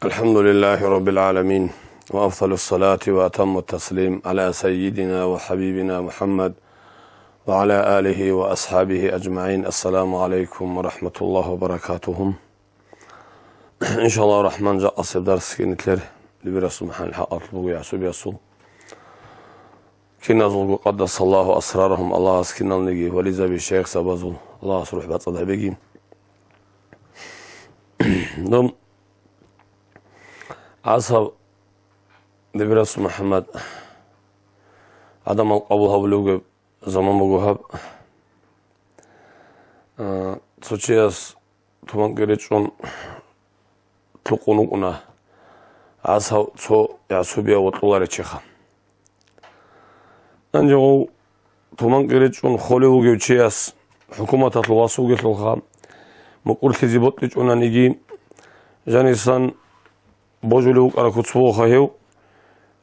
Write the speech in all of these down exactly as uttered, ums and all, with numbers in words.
الحمد لله رب العالمين، وأفضل الصلاة وأتم التسليم على سيدنا وحبيبنا محمد وعلى آله وأصحابه أجمعين. السلام عليكم ورحمة الله وبركاته. Иншаллагьу рахман, жакъасеб дарсги нилъер дибирасул махӀал хӀакъалъулъ буго ясубиясул. Киназулго къаддасаллагьу асрарагьум, Аллагьас киналниги вализаби шайихзабазул, Аллагьас рухӀ бацӀцӀад гьабеги. Дум гӀасаб дибирасул МухӀаммад гӀадамал къабул гьабулев вугеб заман буго гьаб. А, цо чияс туманги речӀчӀун лъукъун вукӀуна гӀасав цо ясубияв вокьуларев чиха. Гьанже гъов туманги речӀчӀун холев вугев чияс хӀукуматалъул вас вугелъулха, мукӀурлъизе бокьичӀунаниги, жанисан божулев вукӀараб куц бугоха гьев.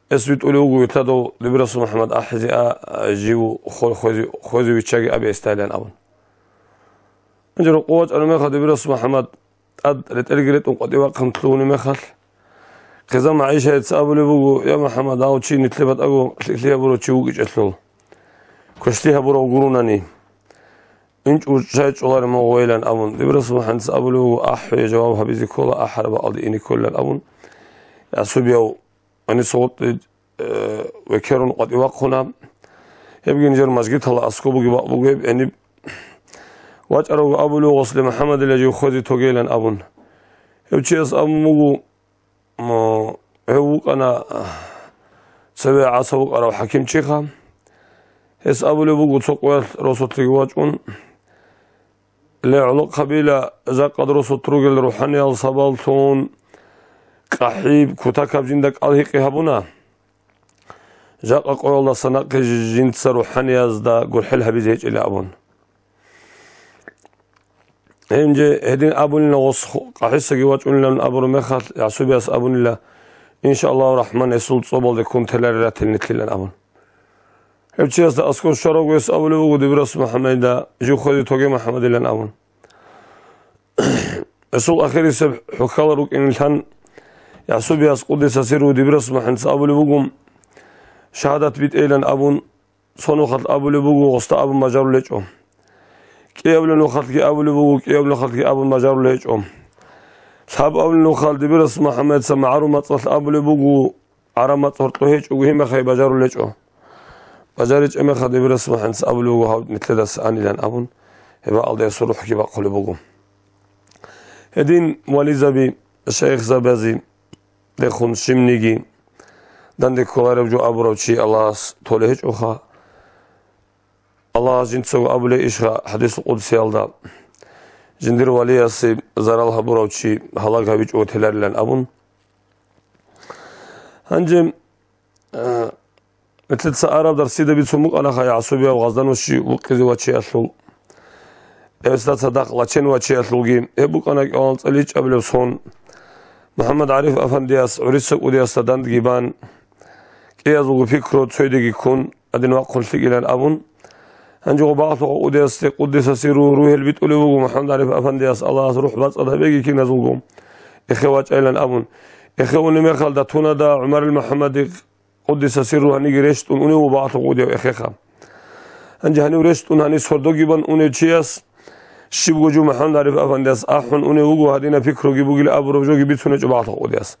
Эс витӀулев вуго витӀадав дибирасул МухӀаммад ахӀизе а, а, жив хо-, хвезе, хвезе виччаги абе эсдайилан абун. Гьанже рокъов вачӀараб мехалъ дибирасул МухӀаммад тӀад ретӀелги ретӀун къватӀив вахъун лъугьунеб мехалъ, хъизан ГӀайшаца абулеб буго: «Я МухӀаммад, гьав чи нилъер батӀаго лъикӀлъи гьабурав чи вукӀичӀелъул, квешлъи гьабурав гурунани, инчӀого чӀолареб мугъ вейилан», — абун. Дибирасул МухӀаммадица абулеб буго: «АхӀуе, жаваб гьабизе ккола, ахӀараб бакӀалде ине кколилан», — абун. Ясубияв гьанив согъотӀи, э, векерун къватӀив вахъуна. Гьебги нижер мажгиталда аскӀоб бугеб бакӀ буго гьеб гьениб. ВачӀарав абулев гъослъе МухӀаммадилан жив хвезе тогейилан абун. Гьев чияс абун буго, м, гьев вукӀана цеве гӀасав вукӀарав хӀакимчиха. Гьес абулеб буго цо къоялъ росулъеги вачӀун. Ле, гӀолохъабила, жакъа росулъ ругел рухӀаниял сабаблъун къахӀиб, кутакаб жинда кӀалгьикъи гьабуна, жакъа къоялдаса нахъе жинца рухӀаниязда гурхӀел гьабизе гьечӀила абун. Гьенже гьедин абунила гъос ху-, къахӀисаги вачӀунилан абураб мехалъ, ясубияс абунила: «Иншааллагьу рахман, гьесул цӀобалде ккун телари ратил нилъилан», — абун. Гьев чиясда аскӀов щварав гьес абулеб буго дибирасул МухӀаммадида, жив хвезе тоге МухӀаммадилан абун. Гьесул ахирисеб хӀухьалал рукӀинилан, ясубияс къуддиса сирругьу дибирасул МухӀаммадица абулеб буго, шагьадат битӀейилан абун, цо нухалъ абулеб буго, гъосда абун бажарулечӀо. КӀиабилеб нухалъги абулеб буго, кӀиабилеб нухалъги абун бажарулечӀо. Лъабабилеб нухалъ дибирасул МухӀаммадица магӀарул мацӀалъ абулеб буго, гӀараб мацӀ гьоркьо гьечӀого гьеб мехалъ бажарулечӀо. БажаричӀеб мехалъ дибирасул МухӀаммадица абулеб буго, гьав нилъедаса анилан абун, гьеб бакӀалда гьесул рухӀги бахъулеб буго. Гьедин вализаби, шайихзабази, дехун щибниги данде кколарев жо абурав чи Аллагьас толеб гьечӀоха. Аллагьас жинцаго абулеб ишха хӀадисул къудсиялда: «Жиндир валиясе зарал гьабурав чи гьалаг гьабичӀого теларилан», — абун. Гьанже, э, нилъеца араб дарсида бицун букӀанаха, ясубияв Гъазданущи вукъизе вачиялъул, гьесда цадахъ лачен вачиялъулги, гьеб букӀана кӀалал цӀаличӀабилеб сон, МухӀаммад ГӀариф афандияс гӀуриса кӀудиясда дандги бан, кӀиязулго пикру цойдеги ккун, гьадин вахъун лъикӀилан абун. Гьанже гъо багьлъухъа кӀудиясде къуддиса сирругьу ругьел битӀулеб буго МухӀаммад ГӀариф афандияс, Аллагьас рухӀ бацӀцӀад гьабеги киназулго, эхе вачӀайилан абун. Эхе унеб мехалда тунада ГӀумарил МухӀаммади къуддиса сирругьу гьаниги рещтӀун унев вуго багьлъухъа кӀудияв эхеха. Гьанже гьанив рещтӀун гьанив сордоги бан унев чияс, щибго жо МухӀаммад ГӀариф афандияс ахӀун унев вуго, гьадинаб пикруги бугил абураб жоги бицунечӀо багьлъухъа кӀудияс.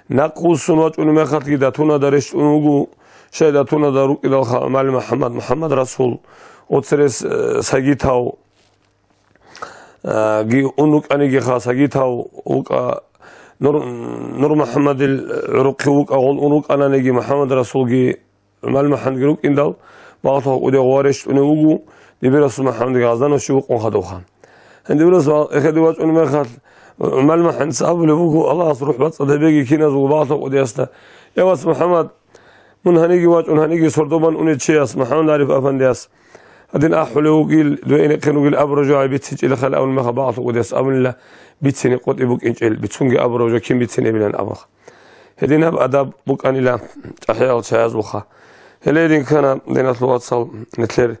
Нахъвуссун вачӀунеб мехалъги датунада рещтӀун вуго, щай датунада рукӀидалха ГӀумарил МухӀаммад, МухӀаммад Расул, оцерес, э, Сагитав, а, ги ун рукӀаниги хасагитав вукӀа, Нур, Нур МухӀаммадил гӀурухъе вукӀа гъол ун рукӀананиги, МухӀаммад Расулги, ГӀумарил МухӀаммадги рукӀиндал, багьлъухъа кӀудияв гъо рещтӀунев вуго, дибирасул МухӀаммадги Гъазданущи вукъун хадавха. Гьанже дибирасул эхеде вачӀунеб мехалъ, ГӀумарил МухӀаммадица абулеб буго, Аллагьас рухӀ бацӀцӀад гьабеги киназулго багьлъухъа кӀудиясда: «Я вас МухӀаммад, мун гьаниги вачӀун, гьаниги сордо бан унев чияс, МухӀаммад ГӀариф афандияс, гьадин ахӀулев вугил, дугӀинехъин вугил абураб жо гьай бицинчӀилихъал», — абун мехалъ багьлъухъа кӀудияс абунила: «Бицине къотӀи букӀинчӀел, бицунги абураб жо кин бицине билан», — абун. Гьединаб адаб букӀанила чӀахӀиял чагӀазулха. Гьеле гьедин ккана, диналъул вацал, нилъер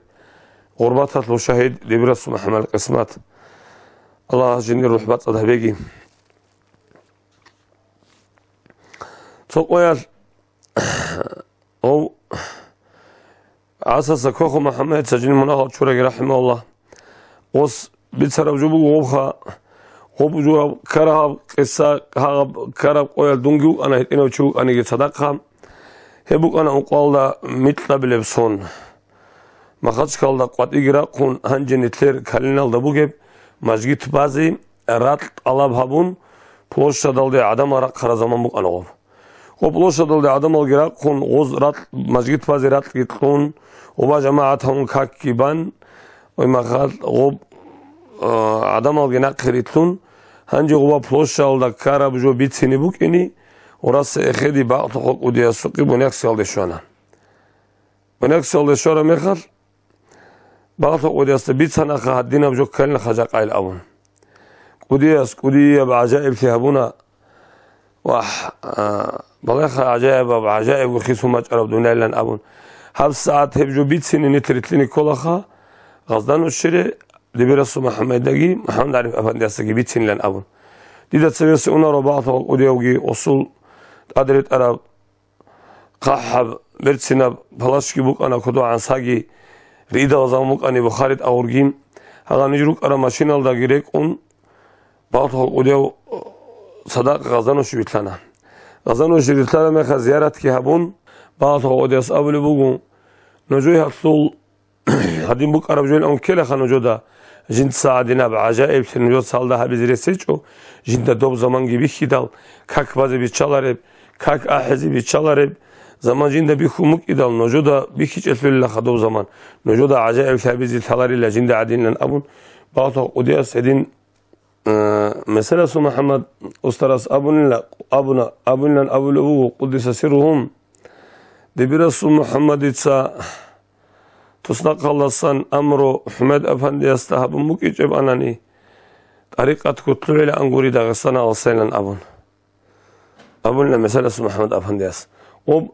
гъурбаталъул шагьид дибирасул МухӀаммадил къисмат. Аллагьас жиндир рухӀ бацӀцӀад гьабеги. Цо къоялъ гъов ГӀасаса Кохо МухӀаммадица жин мунагьал чураги, рахӀимагьуллагь, гъос бицараб жо буго гъобха, гъоб жураб карагьаб къиса, гьагъаб караб къоялъ дунги вукӀана гьитӀинав чи вукӀаниги цадахъа. Гьеб букӀана ункъоялда микьабилеб сон. Махачкалда къватӀиги рахъун, гьанже нилъер Калиналда бугеб мажгит базе ракь тӀалаб гьабун, площадалде гӀадамал рахъараб заман букӀана гъоб. Гъоб площадалде гӀадамалги рахъун, гъоз ракь, мажгит базе ракьги кьун, гъоба жамагӀат гьавун какги бан, гъой махал гъоб, а, гӀадамалги нахъе рилълъун, гьанже гъоба площадалда ккараб жо бицине букӀине, Ураса эхеде Багьлъухъа кӀудиясухъе Буняксиялде щвана. Буняксиялде щвараб мехалъ, Багьлъухъа кӀудиясда бицанаха гьадинаб жо кколелаха жакъайилан абун. КӀудияс кӀудияб гӀажаиблъи гьабуна, вагь, а, балагьеха гӀажаибаб, гӀажаибго хисун бачӀараб дунияйилан абун. ГьабсагӀат гьеб жо бицине нилъ рилълъине кколаха, Гъазданущире Дибирасул МухӀаммадидаги МухӀаммад-ГӀариф афандиясдаги бицинилан абун. Дида цебеси унаро Багьлъухъа кӀудиявги, гъосул тӀад ретӀараб хъахӀаб, берцинаб палачги букӀана кодогӀан саги, риидал заман букӀани Бухари тӀагъурги. Гьагъа ниж рукӀараб машиналдаги рекӀун, Багьлъухъа кӀудияв цадахъ Гъазданущи вилълъана. Гъазданущи вилълъараб мехалъ зияратги гьабун, Багьлъухъа кӀудияс абулеб буго: «Нужее гьалъул гьадин букӀараб жойилан ккелаха нужода, жинца гьадинаб гӀажаиблъи нужецалда гьабизе рес гьечӀо, жинда доб заманги бихьидал, как базе биччалареб, как ахӀизе биччалареб заман жинда бихьун букӀидал, нужода бихьичӀелъулилаха доб заман, нужода гӀажаиблъи гьабизе лъаларила жинда гӀадинилан», — абун, Багьлъухъа кӀудияс гьедин, э, Меселасул МухӀаммад устарас абунила, абуна, абунилан абулеб буго, къуддиса сирругьу, Дибирасул МухӀаммадица туснахъалдасан амру ХӀумед-афандиясда гьабун букӀинчӀеб анани, тӀарикъатго лъугӀилаан гури Дагъистаналдасайилан абун. Абунила Меселасул МухӀаммад-афандияс. Гъоб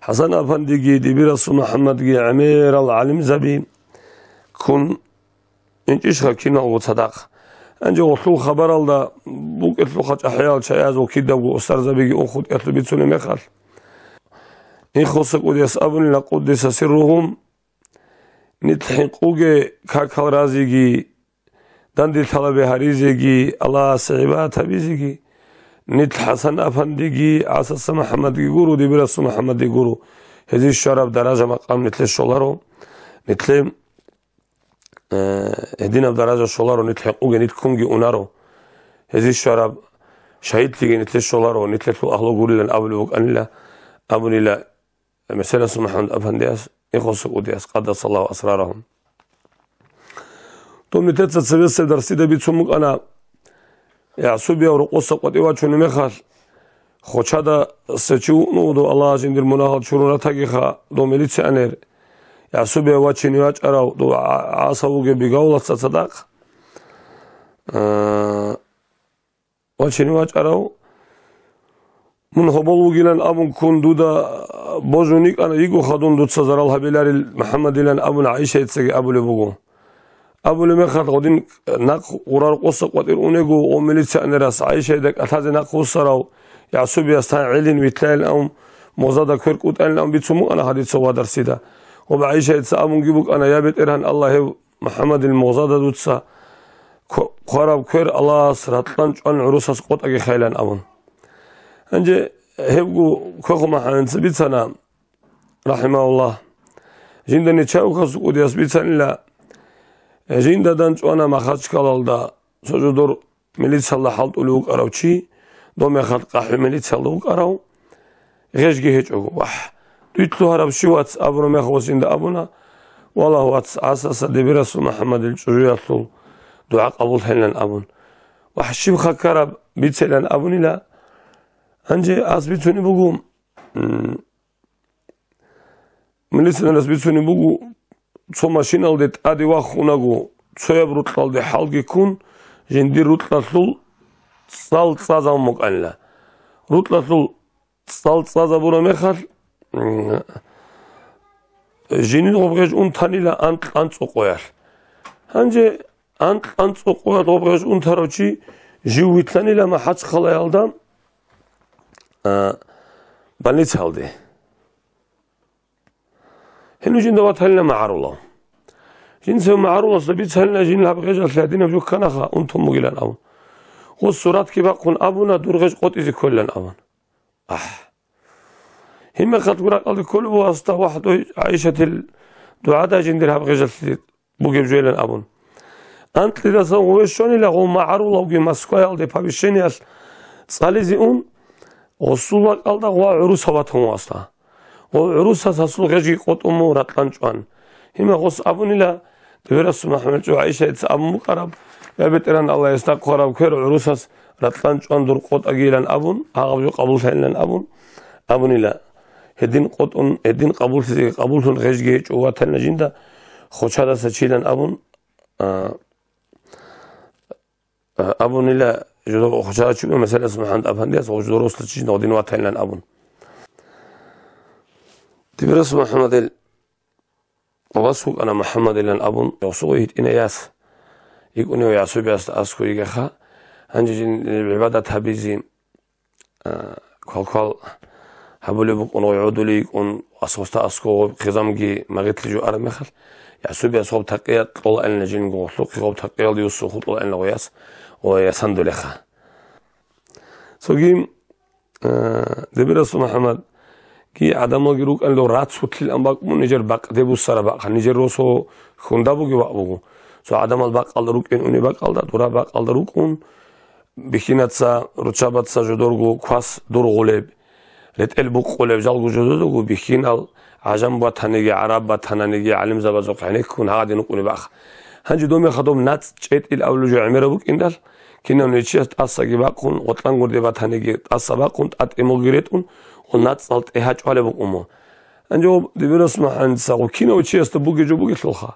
ХӀасан-афандиги Дибирасул МухӀаммадги гӀемерал гӀалимзаби ккун инчӀищха киналго цадахъ. Гьанже гъолъул хабаралда букӀелъулха чӀахӀиял чагӀазул кидабго устарзабиги ун хутӀиялъуб бицунеб мехалъ, Ихоса кӀудияс абунила, къуддиса сирругьу, нилъ хӀинкъуге какал разиги, данде лъалаби гьаризеги, Аллагьасе гӀибадат гьабизеги, нилъ ХӀасан-афандиги, ГӀасаса МухӀаммадги гуро, Дибирасул МухӀаммадги гуро, гьезие щвараб даража-макъам нилъе щоларо, нилъе э, гьединаб даража щоларо, нилъ хӀинкъуге, нилъ ккунги унаро. Гьезие щвараб шагьидлъиги нилъе щоларо, нилъелъул агьлу гурилан абулеб букӀанила, абунила Меселасул МухӀаммад-афандияс, Ихоса кӀудияс, къаддасаллагьу асрарагьу. Доб нилъеца цебесеб дарсида бицун букӀана, ЯгӀсубияв рокъоса къватӀив вачунеб мехалъ, хочада сечи вукӀун вуго, Аллагьас жиндир мунагьал чурун ратагиха, дов милиционер, ЯгӀсубияв вачине вачӀарав, дов гӀа-, гӀаса вугев Бигавлаца цадахъ, а, вачине вачӀарав, мун гьобол вугилан абун ккун дуда божун йикӀана, йигоха дун дуца зарал гьабиларил МухӀаммадилан абун ГӀайшайицаги абулеб буго. Абулеб мехалъ гъодин нахъ гъурар къоса къватӀир унего, гъо милиционерас ГӀайшайда кӀалъазе нахъ вуссарав ЯгӀсубияс тан гӀелин вилълъайилан абун, мозада квер кӀутӀайилан абун бицун букӀана гьадица ва дарсида. Гъоб ГӀайшайица абунги букӀана: «Я БетӀергьан Аллагь, гьев МухӀаммадил мозада дуца кв-, хъвараб квер Аллагьас ракьан чӀван гӀурусас къотӀагихайилан», — абун. Гьанже гьебго Кохо МухӀаммадица бицана, рахӀимагьуллагь. Жинда Нечаевкасул кӀудияс бицанила, жинда данчӀвана Махачкалалда цо жо дор милициялда хӀалтӀулев вукӀарав чи, доб мехалъ къахӀуй милициялда вукӀарав, гъежги гьечӀого. Вагь, дуй лъугьараб щив, вац, абураб мехалъ жинда абуна, валлагь, вац, гӀасаса Дибирасул МухӀаммадил чӀужуялъул дугӀа къабуллъайилан абун. Вагь, щиб хакараб бицейилан абунила, гьанже ас бицунеб буго, м, Милиционерас бицунеб буго, цо машиналде тӀаде вахунаго, цояб рукьалде хӀалги ккун, жиндир рукьалъул цӀал цӀазабун букӀанила. Рукьалъул цӀал цӀазабураб мехалъ, м, жинин гъоб гъеж унтанила анкь анцӀукъоялъ. Гьанже анкь анцӀукъоялъ гъоб гъеж унтарав чи Жив вилълъанила МахӀачхъалаялда, а, больницаялде. Гьенив жинда ватанила магӀарулав. Жинца магӀаруласда бицанила жинил гьаб гъежалъе гьадинаб жо кканаха, унтун бугилан абун. Гъос суратги бахъун абуна, дур гъеж къотӀизе кколилан абун. Ахь. Гьимахъалъ гуракъалде кколеб васда вахӀдой ГӀайшатил дугӀада жиндир гьаб гъежалъе бугеб жойилан абун. Анкьидасан гъове щванила гъов магӀарулавги Москваялде помещениялъ цӀализе ун, гъосул бакӀалда гъов гӀурусав ватун васда. Гъов гӀурусас гьасул гъежги къотӀун мун ракьан чӀван. Гьима гъос абунила, Дибирасул МухӀаммад чӀу ГӀайшаца абун букӀараб, я БетӀергьан Аллагьас нахъвараб квер гӀурусас ракьан чӀван дур къотӀагийилан абун, гьагъаб жо къабуллъайилан абун, абунила. Гьедин къотӀун, гьедин къабуллъизе къабуллъун гъежги гьечӀо ватанила жинда, хочадаса чилан абун, а, а, абунила, жо хочадаса чула, масалас, МухӀаммад Афандияс, гъо жо росла чилан гъодин ватанилан абун. Дибирас МухӀаммадил вас вукӀана МухӀаммадилан абун, гъосул гъой гьитӀина яс. ИкӀунев ясубиасда аскӀо йигеха, гьанже жин гӀибадат гьабизе, а, квал-квал гьабулеб букӀун, гъой гӀодулей йикӀун, асхъоста аскӀо гъоб хъизамги магъитлъи жо араб мехалъ, ясубиас гъоб такъият кьолаанила жинго гъолъухъе, гъоб такъиялде юссун хутӀулаанила гъояс, гъой ясандулеха. Цоги, а, Дибирасул МухӀаммад, ги гӀадамалги рукӀанило рацулъилан бакӀ мун нижер бакъде буссараб бакӀха, нижер росо хьунда бугеб бакӀ буго. Цо гӀадамал бакъалда рукӀин унеб бакӀалда, дураб бакъалда рукӀун, бихьинаца, руччабаца жодорго квас дургъулеб, ретӀел букъулеб, жалго жодорго бихьинал, гӀажам батаниги, гӀараб батананиги, гӀалимзабазухъ гӀенеккун гьагъадин рукӀунеб бакӀ. Гьанже доб мехалъ доб нацӀ чӀетӀил авлу жо гӀемераб букӀиндал, кинав нечияс тӀасаги бахъун, гъотӀангурде батаниги тӀаса бахъун, тӀатӀимуги ретӀун, гъо нацӀал тӀегьа чӀвалеб букӀун мун. Гьанже гъоб Дибирас МухӀаммадица гъоб кинав чиясда бугеб жо бугелъулха.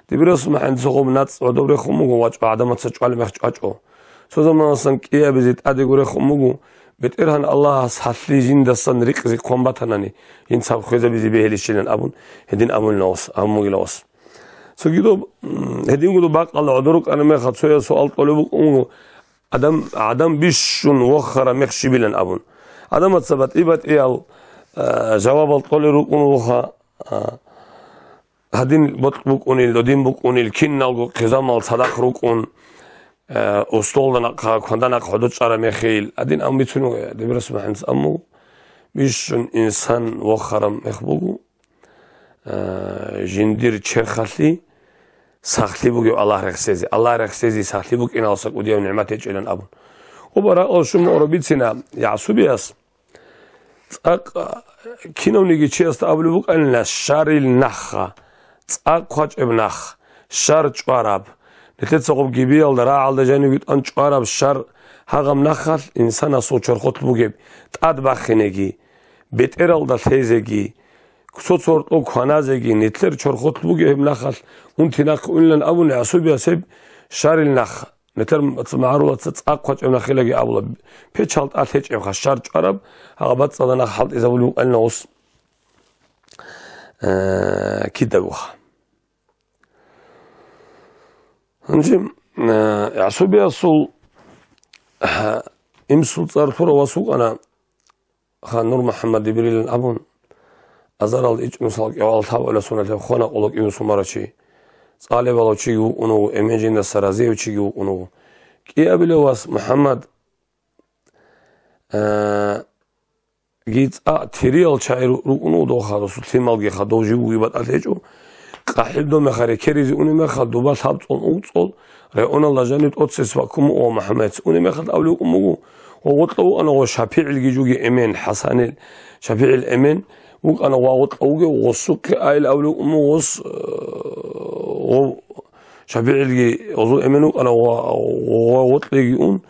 Дибирас МухӀаммадица гъоб нацӀ гӀодоб рехун буго ва чӀва гӀадамаца чӀвалеб мех чӀвачӀо. Цо заманалъан кӀиабизе тӀадего рехун буго, БетӀергьан Аллагьас гьалъи жиндасан рикъзи хъван батанани, жинцаб хвезабизе бегьилищилан абун, гьедин абунила гъос, абун бугила гъос. Цоги доб, м, гьединго доб бакъалда гӀодор рукӀана мехалъ цояс суал кьолеб букӀун буго, Адам, адам бищун вохара мех щибилан абун. Адамаца батӀи-батӀиял, а, жавабал кьолел рукӀун вуха, а, гьадин бокь букӀунел, додин букӀунел, киналго хъизамал цадахъ рукӀун, а, устолда нахъа, кванда нахъ гьодо чӀара мехил. Гьадин ам бицунев, Дибирас МухӀаммадица амму, бищун инсан вохара мех буго. А, жиндир черхалъе сахлъи бугев Аллагь рехсезе. Аллагь рехсезе сахлъи букӀиналдаса кӀудияв нигӀмат гьечӀилан абун. Гъоб ракьалда щун мукъураб бицина, ясубияс цӀакъ кинавниги чиясда абулеб букӀанила, щарил нахха, цӀакъ хъвачӀеб нах, щар чӀвараб, нилъеца гъоб гибиялда рагӀалда жанивги тӀан чӀвараб щар, гьагъаб нахалъ инсанасул чорхолъ бугеб тӀад бахинеги, бетӀералда лъезеги, цо-цо гьоркьов кваназеги, нилъер чорхолъ бугеб гьеб нахалъ унти нахъе унилан абуни, ясубияс гьеб щарил нах, нилъер магӀарулаца цӀакъ хъвачӀеб нахилаги абула, печал тӀад гьечӀебха, щар чӀвараб, гьагъаб бацӀцӀадаб нах хӀалтӀизабулеб букӀанила гъос, э, кидагоха. Гьанже, э, ясубиясул, э, имсул цӀар лъурав вас вукӀана, ха, Нур МухӀаммад Дибирилан абун, азаралда ичӀнусал кӀивал лъабабилеб соналъ гьеб хвана къуло кӀиго сумара чи. ЦӀалеб балав чиги вукӀун вуго, эмен жиндаса разиев чиги вукӀун вуго. КӀиабилев вас МухӀаммад, а, ги цӀа тириял чагӀи ру-, рукӀун вуго дов ха, досул лъималги ха, дов живги батӀалъи гьечӀо. КъахӀиб дов мехалъ рекеризе унеб мехалъ, дуба лъабцӀул угцӀул, регӀуналда жаниб тӀоцес ва куму ва МухӀаммадец унеб мехалъ абулев вукӀун буго, ва гъоркьа вукӀана гъо ШапигӀилги жуги эмен, ХӀасанил, ШапигӀил эмен вукӀана ва гъоркьа вугев гъосухъе айил абулев вукӀун буго гъос, э, гъо-, ШапигӀилги гъозул эмен вукӀана ва, ва гъоркьиги ун,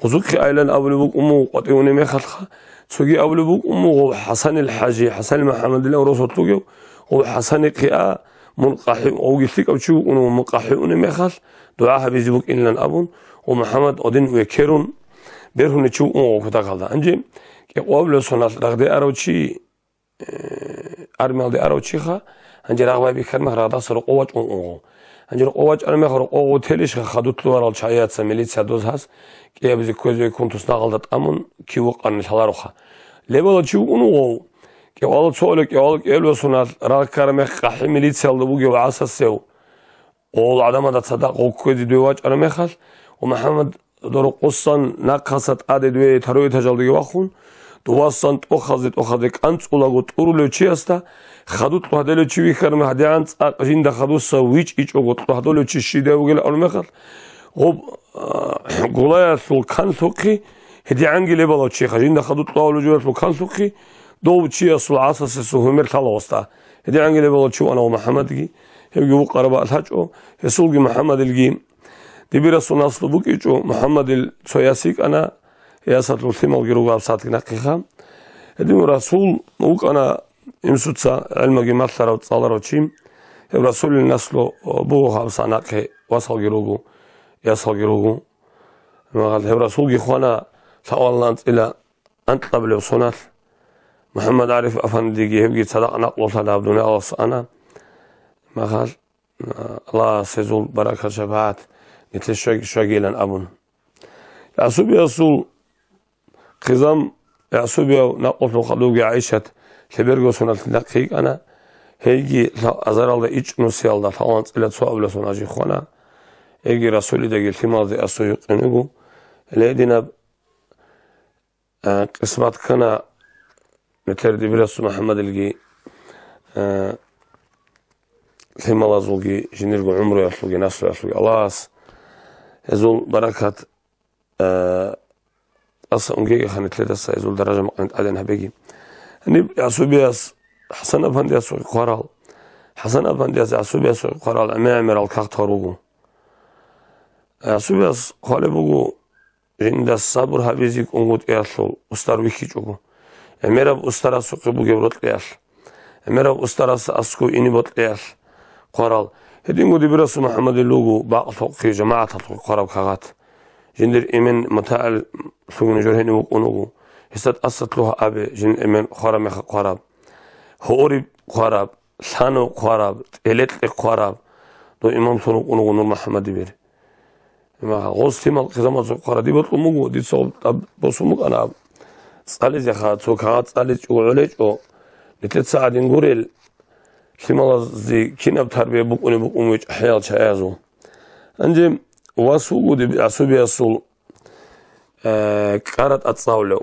гъозухъе айилан абулеб букӀун буго къватӀивунеб мехалъха, цоги абулеб букӀун буго ХӀасанил ХӀажи, ХӀасанил МухӀаммадилан росулъ вугев, гъо ХӀасанихъе а, мун къахӀи-, гъовги лъикӀав чи вукӀун вуго, мун къахӀиунеб мехалъ, дугӀа гьабизе букӀинилан абун, гъо МухӀаммад гъодин векерун, бергьунев чи вукӀун вуго кутакалда. Гьанже кӀикъоабилеб соналъ рагъде арав чи, э, армиялде арав чиха, гьанже рагъ байбихьараб мех рагъдаса рокъов вачӀун уго. Гьанже рокъов вачӀараб мехалъ рокъов гъутелищха хадутлъуварал чагӀияца милиция доз гьас кӀиабизе кквезе ккун туснахъалда тӀамун кив вукъарни лъалароха. Лебала чи вукӀун вугъов, кӀивала цоалев, кӀивала кӀиабилеб соналъ рагъ ккараб мех къахӀи милициялда вугев гӀасасев, гъол гӀадамазда цадахъ гъов кквезе дуе вачӀараб мехалъ, ва МухӀаммад дорукъосан нахъаса тӀаде дуе таруй этажалдеги вахун, дувасан тӀохазе-тӀохазе кӀанцӀулаго тӀурулев чиясда, хадутлъ гьаделев чи вихьараб мех гьадигӀан цӀакъ жинда хадуса вичӀичӀого кьо гьадулев чи щиб вугел абулеб мехалъ, гъоб, а, гулаялъул канлъухъе, гьедигӀанги лебалав чиха, жинда хадутлъ гьавулев жоялъул канлъухъе, дов чиясул гӀасасесул гьумер лъала гъосда. ГьедигӀанги лебалав чи вана ва МухӀаммадги, гьевги вукъараб лъачӀо, гьесулги МухӀаммадилги Дибирасул наслу букӀичӀо, МухӀаммадил цо яс йикӀана, ясалъул лъималги руго гьаб сагӀатги нахъеха. Гьедин Расул вукӀана имсуца гӀелмуги малъарав, цӀаларав чи. Гьеб Расулил наслу буго гьаб сагӀат нахъе васалги руго, ясалги руго. Гьеб Расулги хвана лъавалан анцӀила анкьабилев соналъ. МухӀаммад ГӀариф афандиги гьебги цадахъ накълулъана гьаб дуниялалъ ана. Махал Аллагьас гьезул баракат-шапагӀат нилъее щвеги-, щвегилан абун. ГӀасубиясул хъизан, ГӀасубияв накъулъул хадубги ГӀайшат лъеберго соналъ нахъе йикӀана, гьейги лъа-, азаралда ичӀнусиялда лъалан анцӀила цо абулесун ажихъана, гьейги Расулидаги лъималазе асу гьукъин вуго, гьединаб Э, къисмат ккана, метер Дибирасул МухӀаммадилги, э, лъималазулги, жиндирго гӀумруялъулги, наслуялъулги Аллагьас гьезул баракат, э, тӀаса унгеги хан, нилъедаса гьезул даража-макъам тӀадегӀан гьабеги. Гьаниб ГӀасубияс ХӀасан-афандиясухъе хъварал, ХӀасан-афандияс ГӀасубиясухъе хъварал гӀемер-гӀемерал кагътал руго. ГӀасубияс хъвалеб буго, жинда сабур гьабизе кӀунгутӀиялъул устар вихьичӀого, гӀемераб устарасухъе бугеб рокьиялъ, гӀемераб устарасда аскӀов ине бокьиялъ хъварал. Гьединго Дибирасул МухӀаммадил руго бакълъухъе, жамагӀаталъухъе хъвараб кагъат. Жиндир эмен мутагӀил лъугьине жо гьенив вукӀун вуго. Гьесда тӀаса лъугьа абе, жин эмен хъвараб мехалъ хъвараб. Гьориб хъвараб, лъанаб хъвараб, тӀелекье хъвараб, дов имамлъун вукӀун вуго Нур МухӀаммадиб. Гъос лъимал хъизамазухъе хъвараб диб бокьун буго, дица гъоб тӀад босун букӀана аб. ЦӀализеха, цо кагъат цӀаличӀого гӀолечӀо, нилъеца гӀадин гурел, лъималазде кинаб тарбия букӀунеб букӀун бугеб чӀахӀиял чагӀазул. Гьанже вас вуго диб ГӀасубиясул, э, кӀаратӀа цӀалулев.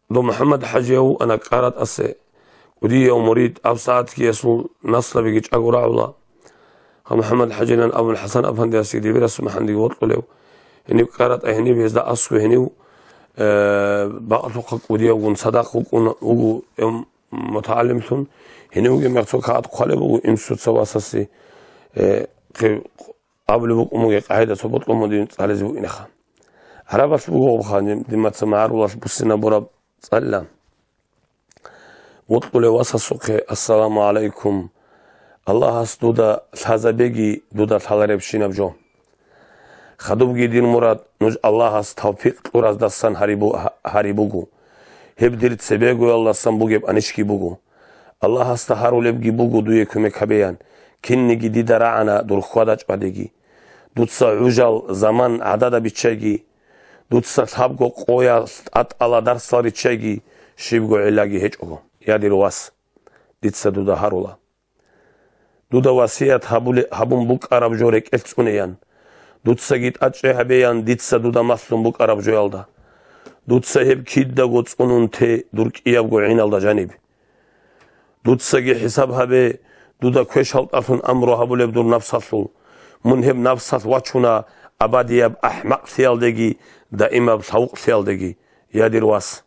Дов МухӀаммад ХӀажияв вукӀана кӀаратӀасе, кӀудияв мурид, аб сагӀатги гьесул наслабиги чӀаго рагӀула. Гьав МухӀаммад ХӀажилан абун ХӀасан-афандиясги Дибирасул МухӀаммадиги вокьулев. Гьениб кӀаратӀа, гьениб гьезда аскӀов гьенив, э, бакълъухъа кӀудиявгун цадахъ вукӀун вуго, эм, мутагӀалимлъун. Гьенив вугеб мехалъ цо кагъат хъвалеб буго имсуца васасе, э, хъи-, абулеб букӀун бугеб къагӀида цо бокьун бугин цӀализе букӀинеха. ГӀарабалъ буго гъоб ханиб, димаца магӀарулалъ буссинабураб цӀалила. Вокьулев васасухъе: «Ассаламу гӀалайкум! Аллагьас дуда лъазабеги, дуда лъаларебщинаб жо. Хадубги дир мурад нуж Аллагьас тавфикъ кьураздасан гьарибу-, гьа-, гьариб буго. Гьеб дир цебегоялдасан бугеб анищги буго. Аллагьасда гьарулебги буго дуе кумек гьабеян, кинниги дида рагӀана дур хьвада-чӀвадиги. Дуца гӀужал заман гӀадада биччайги, дуца лъабго къоялъ тӀатӀала дарсал риччайги, щибго гӀиллаги гьечӀого. Я дир вас, дица дуда гьарула. Дуда васият гьабуле-, гьабун букӀараб жо рекӀелъ цӀунеян. Дуцаги тӀачӀи гьабеян дица дуда малъун букӀараб жоялда. Дуца гьеб кидаго цӀунун те дур кӀиябго гӀиналда жаниб. Дуцаги хӀисаб гьабе, дуда квешалдалъун амру гьабулеб дур напсалъул. Мун гьеб напсалъ вачуна абадияб ахӀмакълъиялдеги даимаб лъавукълъиялдеги, я дир вас.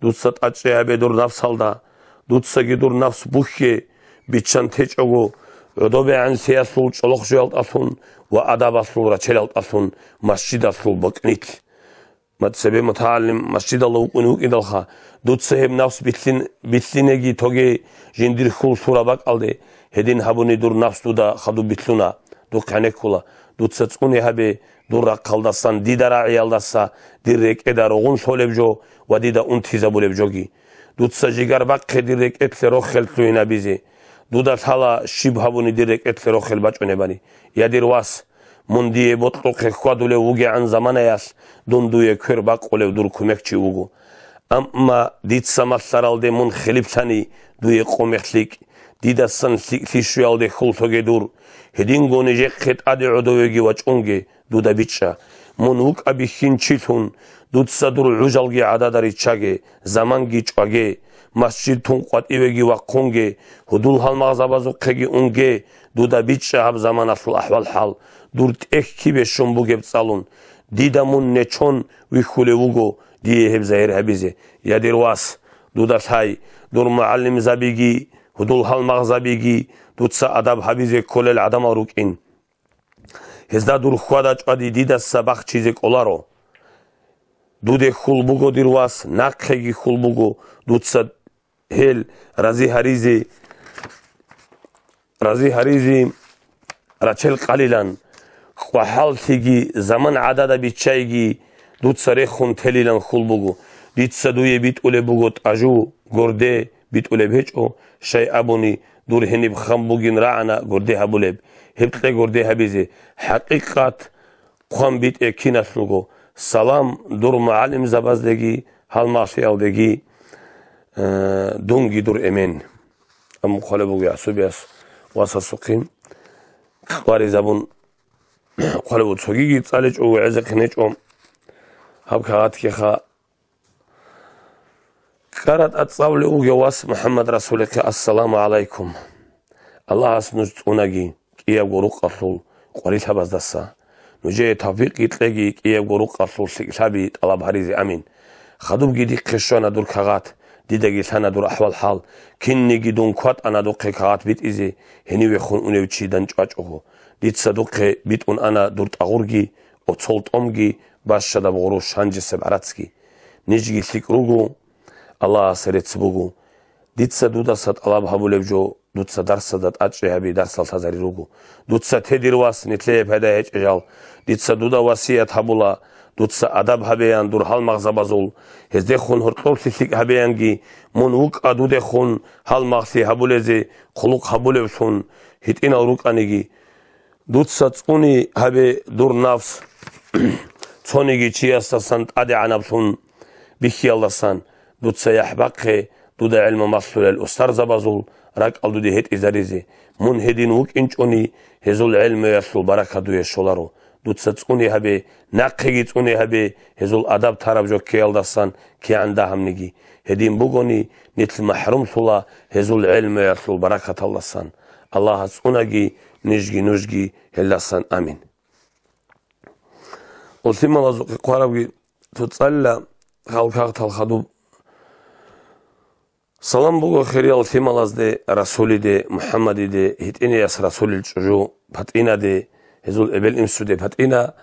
Дуца тӀачӀи гьабе дур напсалда, дуцаги дур напс бухье, биччан течӀого, гӀодобегӀанлъиялъул чӀолохъ жоялдалъун ва адабалъул рачелалдалъун масжидалъул бакӀнилъ. Ма-, цебе мутагӀалим масжидалда вукӀун вукӀиндалха, дуца гьеб напс биллъин-, биллъинеги тоге жиндир хьул лъураб бакӀалде, гьедин гьабуни дур напс дуда хадуб биллъуна, духъ гӀенеккула. Дуца цӀуне гьабе, дур рахъалдасан, дида рагӀиялдаса, дир рекӀеда ругъун лъолеб жо ва дида унтизабулеб жоги. Дуца жигар бахъе дир рекӀелъе рохел лъугьинабизе. Дуда лъала щиб гьабуни дир рекӀелъе рохел бачӀунебани. Я, дир вас, мун дие бокьухъе хьвадулев вугегӀан заманаялъ дун дуе квер бакъулев дур кумекчи вуго. Амма дица малъаралде мун хилиплъани, дуе къо мех лъикӀ, дидасан лъикӀлъи щуялде хьул лъоге дур, гьединго нижехъе тӀаде гӀодовеги вачӀунге, дуда бичӀчӀа. Мун вукӀа бихьинчилъун, дуца дур гӀужалги гӀадада риччаге, заманги чӀваге, масжид тун къватӀивеги вахъунге, гьудул-гьалмагъзабазухъеги унге, дуда бичӀчӀа гьаб заманалъул ахӀвал-хӀал, дур тӀехь кибе щун бугеб цӀалун. Дида мун нечон вихьулев вуго, дие гьеб загьир гьабизе. Я, дир вас, дуда лъай, дур мугӀалимзабиги, гьудул-гьалмагъзабиги дуца адаб гьабизе кколел гӀадамал рукӀин. Гьезда дур хьвада-чӀвади дидаса бахчизе кӀоларо. Дуде хьул буго, дир вас, нахъеги хьул буго дуца гьел рази гьаризе, рази гьаризе рачел къалилан, къвахӀаллъиги заман гӀадада биччайги дуца рехун телилан хьул буго. Дица дуе битӀулеб буго тӀажу, горде, битӀулеб гьечӀо, щай абуни, дур гьениб хам бугин рагӀана горде гьабулеб, гьеб кье горде гьабизе, хӀакъикъат хъван битӀе киналъулго, салам дур мугӀалимзабаздеги, гьалмагълъиялдеги, э, дунги дур эмен. Амма хъвалеб буго гӀасубияс васасухъин къваризабун, хъвалеб буго цогиги цӀаличӀого гӀезехъин гьечӀо гьаб кагъатгиха. КӀара тӀацӀавлев вугев вас МухӀаммад Расулихъе ассаламу гӀалайкум. Аллагьас нуж цӀунаги кӀиябго рукъалъул къварилъабаздаса. Нужее тавфикъги кьеги кӀиябго рукъалъул лъикӀлъаби тӀалаб гьаризе. Амин. Хадубги дихъе щвана дур кагъат, дидаги лъана дур ахӀвал-хӀал, кинниги дун кватӀана духъе кагъат битӀизе, гьенивехун унев чи данчӀвачӀого. Дица духъе битӀун ана дур тӀагъурги, оцол тӀомги, бащадаб гъурущ гьанжесеб гӀарацги. Нижги лъикӀ руго, Аллагьасе рецц буго. Дица дудаса тӀалаб гьабулеб жо, дуца дарсазда тӀачӀи гьаби, дарсал лъазари руго. Дуца те, дир вас, нилъее пайда гьечӀеб жал. Дица дуда васият гьабула, дуца адаб гьабеян дур гьалмагъзабазул, гьездехун гьоркьоблъи лъикӀ гьабеянги, мун вукӀа дудехун гьалмагълъи гьабулезе, хъулухъ гьабулевлъун гьитӀинал рукӀаниги. Дуца цӀуни гьабе дур нафс, цониги чиясдасан тӀадегӀанаблъун бихьиялдасан, дуца яхӀ бахъе дуда гӀелму малъулел устарзабазул ракӀал дуде гьетӀизаризе. Мун гьедин вукӀинчӀони, гьезул гӀелмуялъул баракат дуе щоларо. Дуца цӀуни гьабе, нахъеги цӀуни гьабе, гьезул адаб тараб жо ккеялдасан кигӀан дагьабниги. Гьедин бугони, нилъ махӀрумлъула гьезул гӀелмуялъул баракаталдасан. Аллагьас цӀунаги, нижги нужги гьелдасан. Амин. Лъималазухъе хъварабги цо цӀалила, халкагътал хадуб. Салам буго хириял лъималазде, Расулиде, МухӀаммадиде, гьитӀинияс Расулил чӀужу ПатӀинаде, гьезул эбел-инсуде ПатӀина,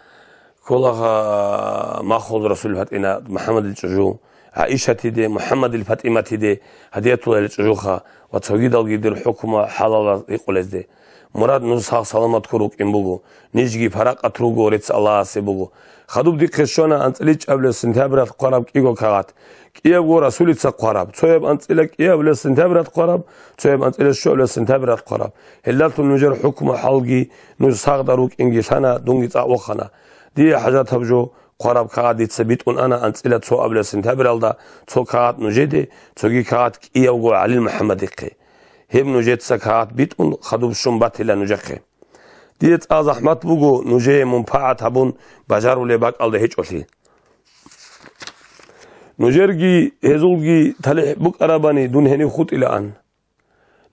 кколагьа маххул Расулил ПатӀина, МухӀаммадил чӀужу, ГӀаишатиде, МухӀаммадил ПатӀиматиде, Гьадиятуллагьил чӀужуха ва цогидалги дир хӀукму хӀалалаз гьикъулезде. Мурад нуж сагъ-саламат ккун рукӀин буго. Нижги паракъат руго, рецц Аллагьасе буго. Хадуб дихъе щвана анцӀила чӀаблъиялъ сентябралъ хъвараб кӀиго кагъат. КӀиябго Расулица хъвараб, цояб анцӀила кӀиябилеб сентябралъ хъвараб, цояб анцӀила щуабилеб сентябралъ хъвараб. Гьелдалъун нужер хӀукму-хӀалги, нуж сагъда рукӀинги лъана, дунги цӀакъ вохана. Дие хӀажатаб жо хъвараб кагъат дица битӀун ана анцӀила цоабилеб сентябралда, цо кагъат нужеде, цоги кагъат кӀиябго ГӀалил МухӀаммадихъе. Гьеб нужеца кагъат битӀун хадуб щун батила нужехъе. Дие цӀа захӀмат буго нужее мунпагӀат гьабун бажарулеб бакӀалда гьечӀолъи. Нужерги гьезулги талихӀ букӀарабани дун гьенив хутӀилаан.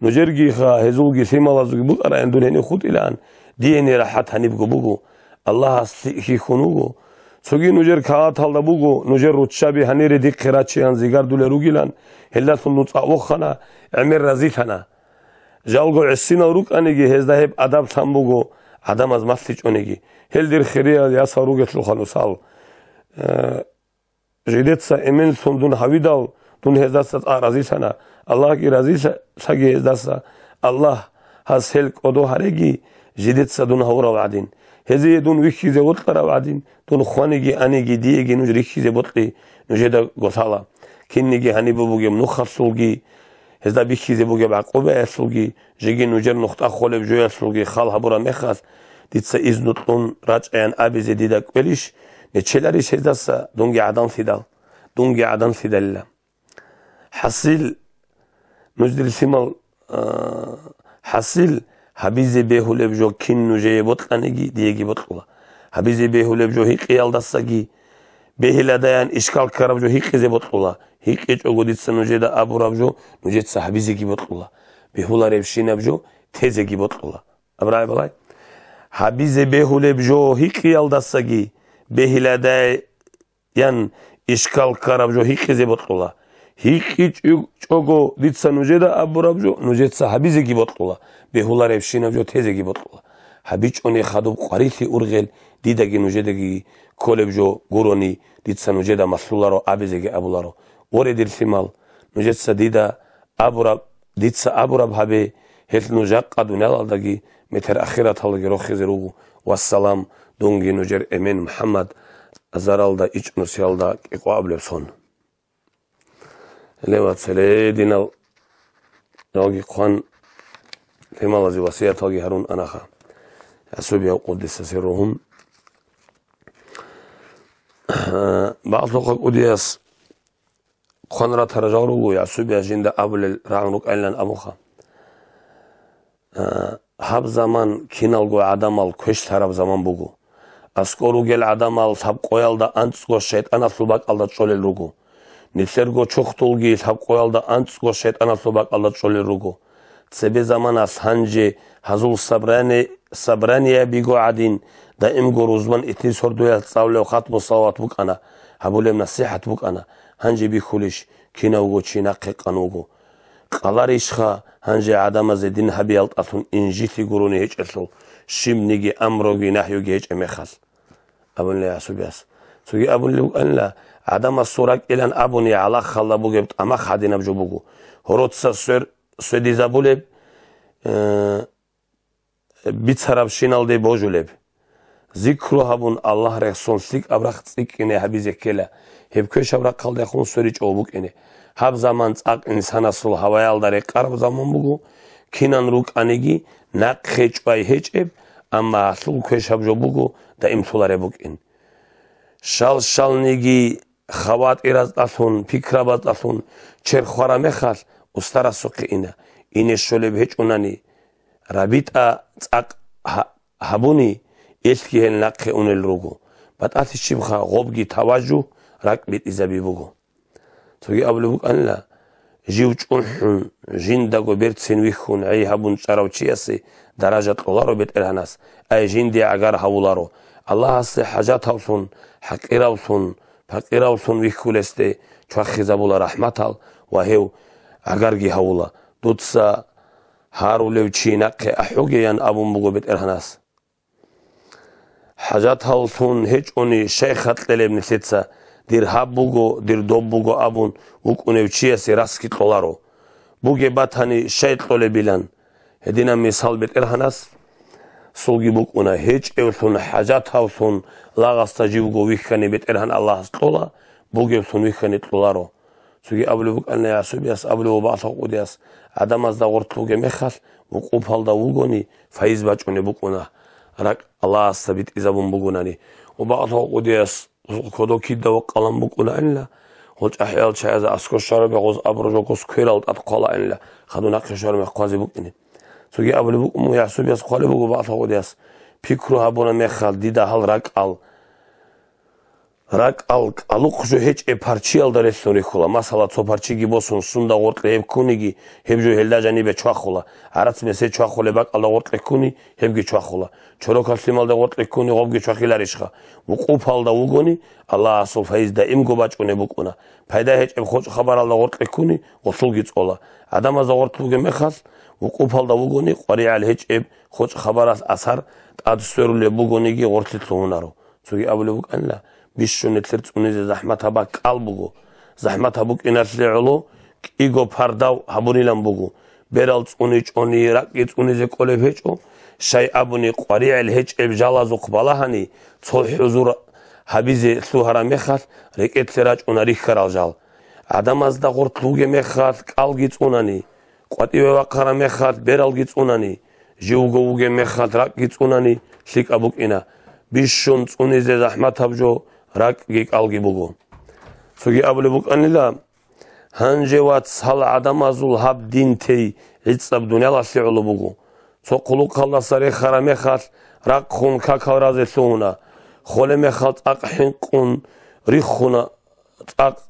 Нужергиха гьезулги лъималазулги букӀараан дун гьенив хутӀилаан, дие гьенир рахӀат гьанибго буго. Аллагьас лъикӀ хьихьун вуго. Цоги нужер кагъаталда буго, нужер руччаби гьанире дихъе рачеян зигардулел ругилан, гьелдалъун дун цӀакъ вохана, гӀемер разилъана. Жалго гӀисинал рукӀаниги, гьезда гьеб адаб лъан буго, гӀадамаз малъичӀониги. Гьел дир хириял ясал ругелъулха нусал. Э, жидеца эменлъун дун гьавидал, дун гьездаса цӀакъ разилъана. Аллагьги разилъаги гьездаса. Аллагь, гьас гьел кӀодо гьареги, жидеца дун гьавурав гӀадин. Гьезие дун вихьизе вокьарав гӀадин, дун хваниги аниги диеги нуж рихьизе бокьи нужеда голъала. Кинниги гьаниб бугеб нухалъулги, гьезда бихьизе бугеб гӀакъубаялъулги, жеги нужер нухда холеб жоялъулги хал гьабураб мехалъ, дица изну кьун рачӀаян абизе дида кӀвелищ, нечеларищ гьездаса, дунги гӀаданлъидал, дунги гӀаданлъидалила. ХӀасил, нуж дир лъимал, а, хӀасил, гьабизе бегьулеб жо кин нужее бокьаниги, диеги бокьула. Гьабизе бегьулеб жо гьикъиялдасаги, бегьиладаян ишкал ккараб жо гьикъизе бокьула. ГьикъичӀого дица нужеда абураб жо нужеца гьабизеги бокьула. Бегьуларебщинаб жо тезеги бокьула. Абрагьи балай. Гьабизе бегьулеб жо гьикъиялдасаги, бегьиладай ян ишкал ккараб жо гьикъизе бокьула. ГьикъичӀого дица нужеда абураб жо нужеца гьабизеги бокьула, бегьуларебщинаб жо тезеги бокьула. ГьабичӀони хадуб къварилъи ургъел дидаги нужедаги кколеб жо гурони, дица нужеда малъуларо абизеги абуларо. Оре, дир лъимал, нужеца дида абураб, дица абураб гьабе, гьелъ нуж жакъа дуниялалдаги, метер ахираталдаги рохизе руго. Вассалам, дунги нужер эмен МухӀаммад, азаралда ичӀнусиялда кӀикъоабилеб сон. Ле, вацал, ле, динал, ялги хъван, лъималазе васияталги гьарун анаха. Ясубияв къуддиса сирругьум. Багьлъухъа кӀудияс хъван ратарал жал руго, Ясубияс жинда абулел рагӀун рукӀайилан абуха. А, гьаб заман киналго гӀадамал квешлъараб заман буго. АскӀор ругел гӀадамал лъабкъоялда анцӀго шайтӀаналъул бакӀалда чӀолел руго. Нилъерго чурхдулги лъабкъоялда анцӀго шайтӀаналъул бакӀалда чӀолел руго. Цебе заманалъ гьанже гьазул собрание, собраниябиго гӀадин, даимго рузман итни сордоялъ цӀалулев хатму салават букӀана, гьабулеб насихӀат букӀана. Гьанже бихьулищ, кинавго чи нахъе къан вуго. Къаларищха гьанже гӀадамазе дин гьабиялтӀалъун инжилъи гурони гьечӀелъул, щибниги амруги нагьюги гьечӀеб мехалъ? Абунила Ясубияс. Цоги абулеб букӀанила, гӀадамасул ракӀилан абуни гӀалахалда бугеб тӀамах гьадинаб жо буго. Гьороца сверизабулеб, э, бицарабщиналде божулеб. Зикру гьабун, Аллагь рехсон лъикӀаб рахъ цӀикӀкӀине гьабизе ккела, гьеб квешаб рахъалдехун сверичӀого букӀине. Гьаб заман цӀакъ инсанасул гьаваялда рекъараб заман буго, кинан рукӀаниги нахъе чӀвай гьечӀеб, амма гьалъул квешаб жо буго даимлъулареб букӀин. Шал-шалниги хаватӀиразтӀалъун, пикрабаздалъун чер хвара мехалъ, устарасухъе ина. Ине щолеб гьечӀунани, рабитӀа цӀакъ гьа-, гьабуни, элъги гьел нахъе унел руго. БатӀалъи щибха, гъобги таважу ракӀ битӀизаби буго. Цоги абулеб букӀанила, жив чӀухӀун, жиндаго берцин вихьун гӀей гьабун чӀарав чиясе даража кьоларо БетӀергьанас, ай жинде гӀагар гьавуларо, Аллагьасе хӀажатавлъун, хӀакъиравлъун, пакъиравлъун вихьулесде чвахизабула рахӀматал ва гьев гӀагарги гьавула. Дуца гьарулев чи нахъе ахӀугеян абун буго БетӀергьанас. ХӀажаталлъун гьечӀони, щай хатӀ кьелеб нилъеца, дир гьаб буго, дир доб буго абун вукӀунев чиясе расги кьоларо. Бугеб батани, щай кьолебилан. Гьединаб мисал БетӀергьанас сулги букӀуна, гьечӀевлъун, хӀажатавлъун лагъасда живго вихьани БетӀергьан Аллагьас кьола, бугевлъун вихьани кьоларо. Цоги абулеб букӀана Ясубияс, абулеб буго Бакълъа Къудияс, гӀадамазда гъоркь бугеб мехалъ, вукъупалда вугони, файз бачӀунеб букӀуна, ракӀ Аллагьасда битӀизабун бугунани. Ва Бакълъа Къудияс кодо кида вакъалан букӀунаанила, гъол чӀахӀиял чаязда аскӀор щвараб гъоз абураб жо гъоз кверал тӀад хъвалаанила, хадуб нахъе щвараб мехалъ хъвазе букӀине. Цоги абулеб букӀун буго Ясубияс, хъвалеб буго Бакълъа Къудияс, пикру гьабуна мехалъ дида гьал ракӀал, РакӀал кӀалухъ жо гьечӀеб парчиялда релълъун рихьула. Масала, цо парчиги босун, сунда гъоркье гьеб ккуниги, гьеб жо гьелда жанибе чвахула. ГӀарац-месед чвахулеб бакӀалда гъоркье ккуни, гьебги чвахула. Чорокал лъималда гъоркье ккуни, гъобги чвахиларищха? Вукъупалда вугони, Аллагьасул файз даимго бачӀунеб букӀуна. Пайда гьечӀеб хочӀ хабаралда гъоркье ккуни, гъосулги цӀола. ГӀадамазда гъоркь бугеб мехалъ, вукъупалда вугони, къваригӀел гьечӀеб хочӀ хабаралъ асар тӀад сверулеб бугониги гъоркьлъи лъугьунаро. Цоги абулеб букӀанила, бищун нилъер цӀунизе захӀматаб бакӀал буго. ЗахӀматаб букӀиналъе гӀоло кӀиго пардав гьабунилан буго. Берал цӀуничӀони, ракӀги цӀунизе кӀолеб гьечӀо, щай абуни къваригӀел гьечӀеб жалазухъ балагьани, цо хӀузур гьабизе лъугьараб мехалъ, рекӀелъе рачӀуна рихьарал жал. гӀадамазда гъоркь вугеб мехалъ кӀалги цӀунани, къватӀиве вахъараб мехалъ бералги цӀунани, живго вугеб мехалъ ракӀги цӀунани лъикӀаб букӀина, бищун цӀунизе захӀматаб жо ракӀги кӀалги буго. Цоги абулеб букӀанила, гьанже, вац, гьал гӀадамазул гьаб дин тей гӀицӀаб дуниялалъе гӀоло буго. Цо хъулухъалдаса рехараб мехалъ рахъун какал разе лъугьуна, холеб мехалъ цӀакъ хӀинкъун риххуна, цӀакъ,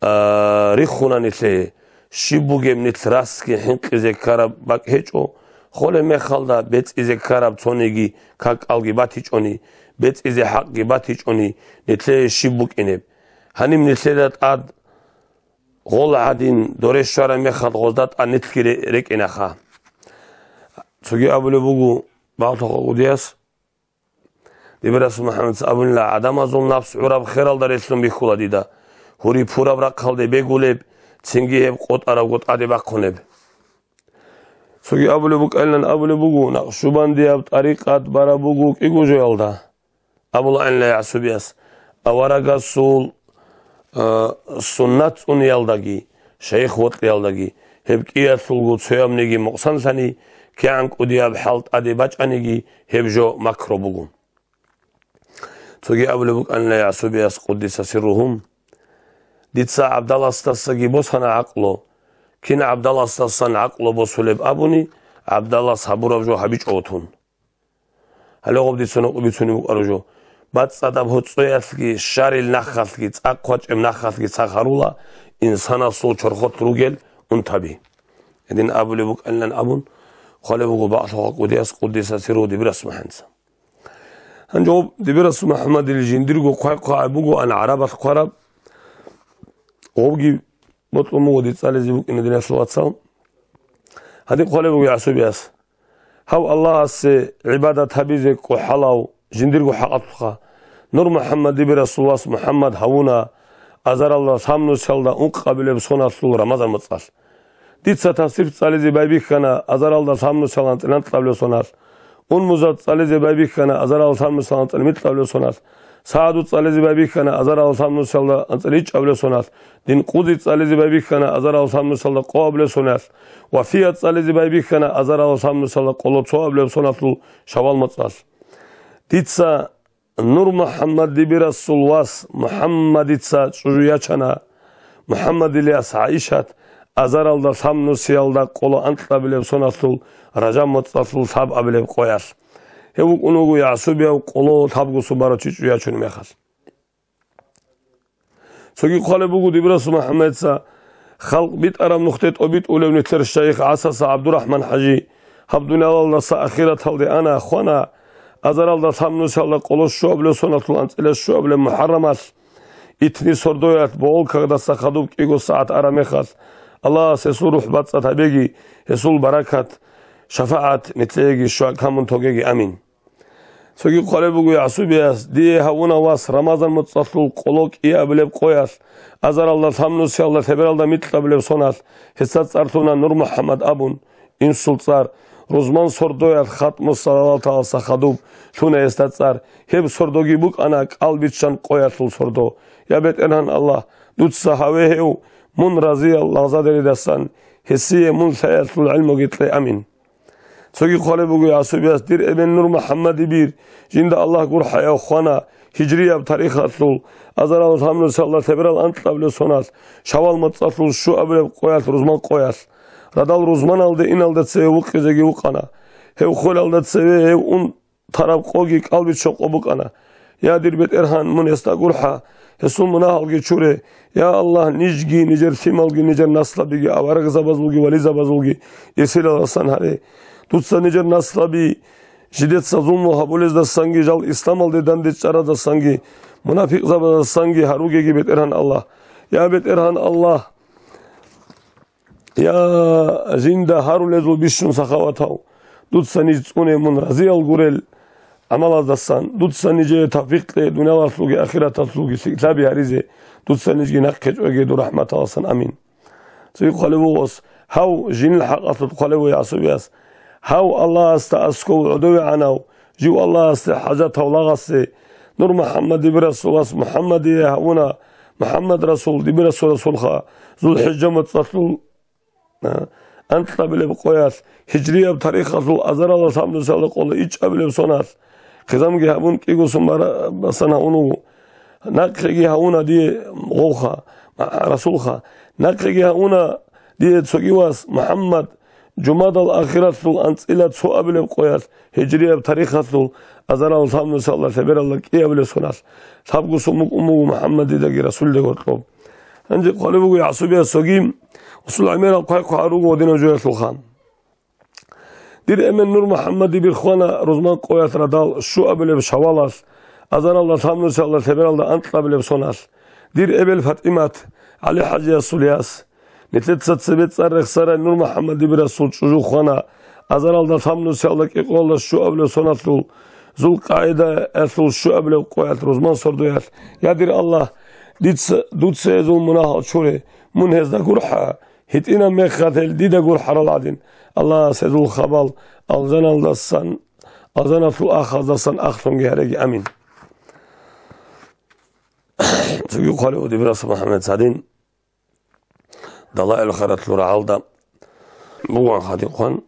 а, риххуна нилъее. Щиб бугеб нилъ расги хӀинкъизе ккараб бакӀ гьечӀо, холеб мехалда бецӀизе ккараб цониги какалги батичӀони, бецӀизе хӀакъги батичӀони, нилъее щиб букӀинеб? Гьаниб нилъеда тӀад гъол гӀадин доре щвараб мехалъ гъозда тӀад нилъги ре-, рекӀинаха. Цоги абулеб буго, балъухъа кӀудияс, дибирас МухӀаммадица абунила, гӀадамазул напс гӀураб хералда релълъун бихьула дида, гьури пураб рахъалде бегулеб, цинги гьеб къотӀарабго тӀаде бахъунеб. Цоги абулеб букӀайилан абулеб буго, накъшубандияб тӀарикъат бараб буго кӀиго жоялда. Абулаанила ЯгӀсубияс, аварагасул, а, суннат цӀуниялдаги, шайх вокьиялдаги, гьеб кӀиялъулго цоябниги мукъсанлъани, кигӀан кӀудияб хӀал тӀаде бачӀаниги, гьеб жо макру буго. Цоги абулеб букӀанила ЯгӀсубияс, къуддиса сирругьу, дица ГӀабдаласдасаги босана гӀакълу, кин ГӀабдаласдасан гӀакълу босулеб абуни, ГӀабдалас гьабураб жо гьабичӀо вутун. Гьале гъоб дица нукъ бицунеб букӀараб жо. БацӀцӀадаб гьоцӀоялъги, щарил нахалъги, цӀакъ вачӀеб нахалъги цахарула инсанасул чорхолъ ругел унтаби. Гьедин абулеб букӀанилан абун, хъвалеб буго балъухъа кӀудияс, къуддиса сирругьу, дибирас МухӀаммадица. Гьанже гъоб дибирас МухӀаммадил жиндирго хъвай-хъвагӀай бугоан гӀарабалъ хъвараб, гъобги бокьун буго дицӀализе букӀине, диналъул вацал. Гьадин хъвалеб буго ЯгӀсубияс. Гьав Аллагьасе гӀибадат гьабизе кӀухӀалав жиндирго хӀакъалъулъха, Нур МухӀаммад дибирасул вас МухӀаммад гьавуна азаралда лъабнусиялда ункъабилеб соналъул Рамазан моцӀалъ. Дица тасбихӀ цӀализе байбихьана азаралда лъабнусиялда анцӀила анкьабилеб соналъ. Унмузат цӀализе байбихьана азаралда лъабнусиялда анцӀила микьабилеб соналъ. СагӀадут цӀализе байбихьана азаралда лъабнусиялда анцӀила ичӀабилеб соналъ. Динкъузи цӀализе байбихьана азаралда лъабнусиялда къоабилеб соналъ. Вафият цӀализе байбихьана азаралда лъабнусиялда къоло цоабилеб соналъул Шаввал моцӀалъ. Дица Нур МухӀаммад дибирасул вас МухӀаммадица чӀужу ячана. МухӀаммадил яс ГӀайшат азаралда лъабнусиялда къоло анкьабилеб соналъул Ражаб моцӀалъул лъабабилеб къоялъ. Гьев вукӀун вуго ЯгӀсубияв къоло лъабго субарав чи чӀужу ячунеб мехалъ. Цоги хъвалеб буго дибирасул МухӀаммадица, халкъ битӀараб нухде тӀобитӀулев нилъер шайх ГӀасаса ГӀабдурахӀман-хӀажи, гьаб дуниялалдаса ахираталде ана, хвана, азаралда лъабнусиялда къоло щуабилеб соналъул анцӀила щуабилеб МухӀаррамалъ, итни сордоялъ Болховкадаса хадуб кӀиго сагӀат араб мехалъ, Аллагьас гьесул рухӀ бацӀцӀад гьабеги, гьесул баракат, шафагӀат нилъееги щван камун тогеги. Амин. Цоги хъвалеб буго ЯгӀсубияс, дие гьавуна вас Рамазан моцӀалъул къоло кӀиабилеб къоялъ, азаралда лъабнусиялда лъебералда микьабилеб соналъ, гьесда цӀар лъуна Нур МухӀаммад абун, инсул цӀар, рузман сордоялъ хатму салаваталдаса хадуб лъуна гьесда цӀар, гьеб сордоги букӀана кӀал биччан къоялъул сордо. Я БетӀергьан Аллагь, дуца гьаве гьев мун разиял лагъзадеридасан, гьесие мун лъаялъул гӀилмуги кье. Амин. Цоги хъвалеб буго ЯгӀсубияс, дир эбел Нур МухӀаммадибир, жинда Аллагь гурхӀаяв хвана, гьижрияб тарихалъул азарал лъабнусиялда лъеберал анкьабилеб соналъ, Шаввал моцӀалъул щуабилеб къоялъ, рузман къоялъ. Радал рузманалде иналда цеве вукъизеги вукъана. Гьев хвелалда цеве гьев ун тараб къоги кӀалбичча къо букӀана. Я, дир БетӀергьан, мун гьесда гурхӀа, гьесул мунагьалги чуре. Я Аллагь, нижги, нижер лъималги, нижер наслабиги, аварагзабазулги, вализабазулги, исилаласан гьаре. Дуца нижер наслаби жидеца зулму гьабулездасанги, жал исламалде дандечӀараздасанги, мунапикъзабаздасанги гьаругеги, БетӀергьан Аллагь. Я, БетӀергьан Аллагь, Я, жинда гьарулезул бищун сахаватав, дуца ниж цӀуне мун разиял гурел гӀамалаздасан, дуца нижее тавфикъ кье дуниялалъулги ахираталъулги лъикӀлъаби гьаризе, дуца нижги нахъе чӀвеге дур рахӀматаласан. Амин. Цоги хъвалев вугъос, гьав жинил хӀакъалъулъ хъвалев вугӀасубияс, гьав Аллагьасда асков гӀодовегӀанав, жив Аллагьасде хӀажатав лагъасе, Нур МухӀаммадиби расулас МухӀаммадие гьавуна, МухӀаммад расул, дибирасул расулха, ЗулхӀижа моцӀалъул, а, анкьабилеб къоялъ, гьижрияб тарихалъул азаралда лъабнусиялда къоло ичӀабилеб соналъ, хъизамги гьабун кӀигосун бара-, басан гьавун вуго. Нахъеги гьавуна дие гъовха, ма-, расулха. Нахъеги гьавуна дие цоги вас, МухӀаммад, жумадал ахиралъул анцӀила цоабилеб къоялъ, гьижрияб тарихалъул азарал лъабнусиялда лъебералда кӀиабилеб соналъ, лъабго сумук умугу МухӀаммад дидаги расулида гьоркьоб. Гьанже хъвалеб буго гӀасубиясоги, усул гӀемерал хъвай-хъвагӀа руго гьадинав жоялъулха. Дир эмен Нур МухӀаммади бирхвана рузман къоялъ радал щуабилеб шавалалъ, азаралда лъабнусиялда лъебералда анкьабилеб соналъ, дир эбел ПатӀимат, ГӀали-хӀажиясул яс, нилъеца цебе цӀар рехсарай Нур МухӀаммад дибирасул чӀужу хвана, азаралда лъабнусиялда кӀикъоялда щуабилеб соналъул, ЗулкъагӀидаялъул щуабилеб къоялъ рузман сордоялъ: «Я, дир Аллагь, дица, дуца гьезул мунагьал чуре, мун гьезда гурхӀа, гьитӀинаб мехалъ гьел дида гурхӀарал гӀадин, Аллагьас гьезул хабал алжаналдасан, алжаналъул ахаздасан ахълъунги гьареги. Амин». Цоги хъвалев дибирасул МухӀаммад цадин, Далаил-Хайраталъул рагӀалда бугоан хадихъан.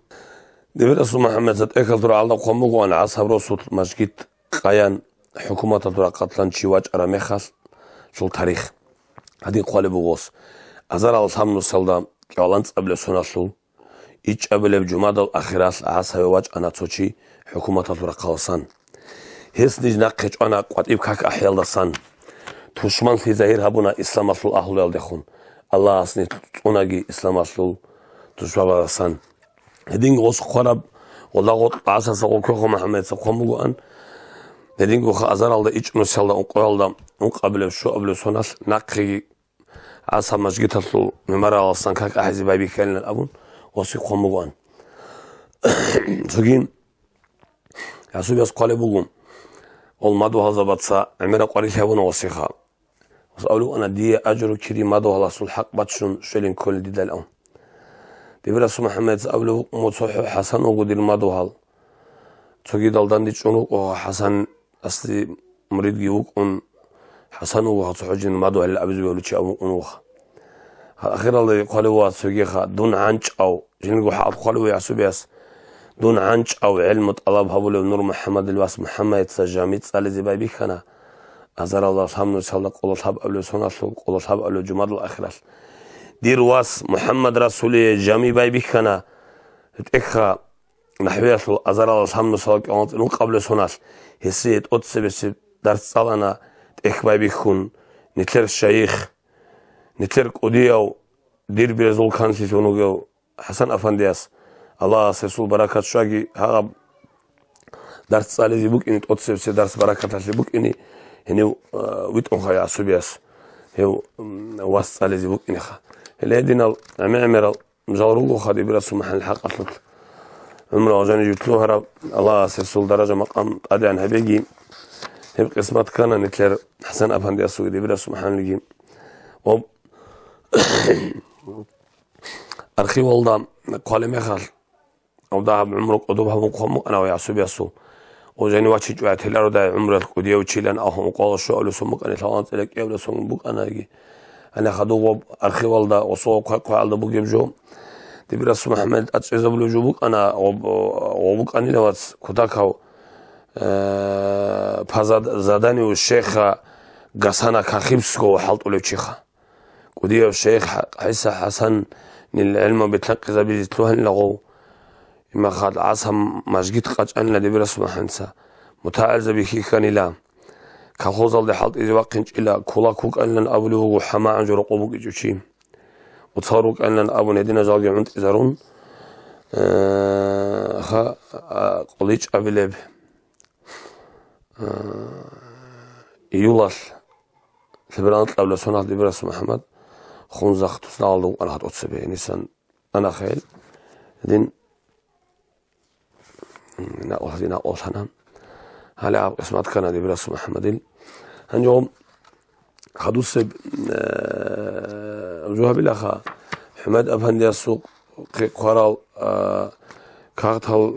Дибирасул МухӀаммад цадехъалъул рагӀалда хъван бугоан гӀасаб росулъ мажгит къаян хӀукуматалъул рахъалъан чи вачӀараб мехалъул тарих. Гьадин хъвалеб бугос, азарал лъабнусалда кӀаланцӀабилеб соналъул ичӀабилеб жумадал ахиралъ гӀасаве вачӀана цо чи хӀукуматалъул рахъаласан. Гьес ниж нахъе чӀвана къватӀиб как ахӀиялдасан. Тушманлъи загьир гьабуна исламалъул агьлуялдехун, Аллагьас нилъ цӀунаги исламалъул тушбабарасан. Гьединго гъос хъвараб гъола гъоркь гӀасаса гъокохъо МухӀаммадица хъван бугоан. Гьединго ха азаралда ичӀнусиялда ункъоялда ункъабилеб щуабилеб соналъ нахъеги гӀаса мажгиталъул мемориалалсан как ахӀизе байбихьанилан абун, гъоси хъван бугоан. Цоги гӀасубияс хъвалеб буго, ол мадугьалзабаца гӀемераб къварилъи гьабуна гъосиха. Гъос абулеб букӀана, дие ажру кири мадугьаласул хӀакъ баччун щвелин кколел дидал ан. Дибирасул МухӀаммадица абулеб букӀун, цохӀо ХӀасан вуго дир мадугьал. Цогидал дандечӀун рукӀо, ХӀасан асли муридги вукӀун, ХӀасан вуго цохӀо жин мадугьалил абизе вугев чи абун вукӀун вуха. Ахиралда хъвалев ва цогиха, дун гӀанчӀав, жинго хӀал хъвалев гӀасубияс, дун гӀанчӀав гӀелму тӀалаб гьабулев Нур МухӀаммадил вас МухӀаммадица жами цӀализе байбихьана. Азаралда лъабнусалда къоло лъабабилеб соналъул къоло лъабабилеб жумадал ахиралъ. Дир вас МухӀаммад Расулие жами байбихьана. ТӀехьа нахӀвиялъул азаралда лъабнусалда кӀаланцӀил ункъабилеб соналъ гьесие тӀоцебесеб дарс цӀалана, тӀехь байбихьун, нилъер шайих, нилъер кӀудияв, дир берзул канлъилъун вугев ХӀасан афандияс, Аллагьас гьесул баракат щваги, гьагъаб дарс цӀализе букӀине, тӀоцебесеб дарс баракаталъе букӀине, гьенив, а, витӀун хай гӀасубияс, гьев, м, вас цӀализе букӀинеха. Гьеле гьединал гӀемер-гӀемерал жал ругоха дибирасул МухӀаммадил хӀакъалъулъ. ГӀумру гьалжани жутлугьараб, Аллагьас гьесул даража-макъам тӀадегӀан гьабеги, гьеб къисмат ккана нилъер ХӀасан афандиясулги дибирасул МухӀаммадилги. Ва архивалда хъвалеб мехалъ, гьав дагьаб гӀумру кӀодоб гьабун хъван букӀана гӀасубиясул. Гъо жани вачичӀоян телародай гӀумруялъ кӀудияв чилан ахун къола щуабилеб сон букӀана, лъалан цӀила кӀиабилеб сон букӀанаги. Гьанна хадув ва архивалда, осо хъвай-хъваялда бугеб жо. Дибирасул МухӀаммад тӀад чӀезабулев жо букӀана, ва, ва букӀанила вац кутакав, э, по зад-, заданию шейха Гасана Кахибского хӀалтӀулев чиха. КӀудияв шейх ГӀиса ХӀасанил гӀелму бетӀерхъизабизе лъугьанила гъов. Имахал гӀаса мажгит къачӀанила дибирасул МухӀаммадица. МутагӀилзаби хьихьанила. Колхозалде хӀалтӀизе вахъинчӀила кулак вукӀанилан абулев вуго, хӀамагӀан жо рокъов букӀичӀев чи. Оцал рукӀанилан абун гьедина жалги гӀунтӀизарун, э, ха, а, къуличӀабилеб, э, июлалъ лъеберал анкьабилеб соналъ дибирасул МухӀаммад Хунзахъ тусналда вукӀана гьатӀоцебе, гьенисан ана хел. Гьедин, м, накъ-, гьадин накъулъана. Гьале гьаб къисмат ккана дибирасул МухӀаммадил. Гьанже гъоб хадусеб, э, жо гьабилаха, ХӀумайд-апандиясухъе хъ-, хъварал, э, кагътал,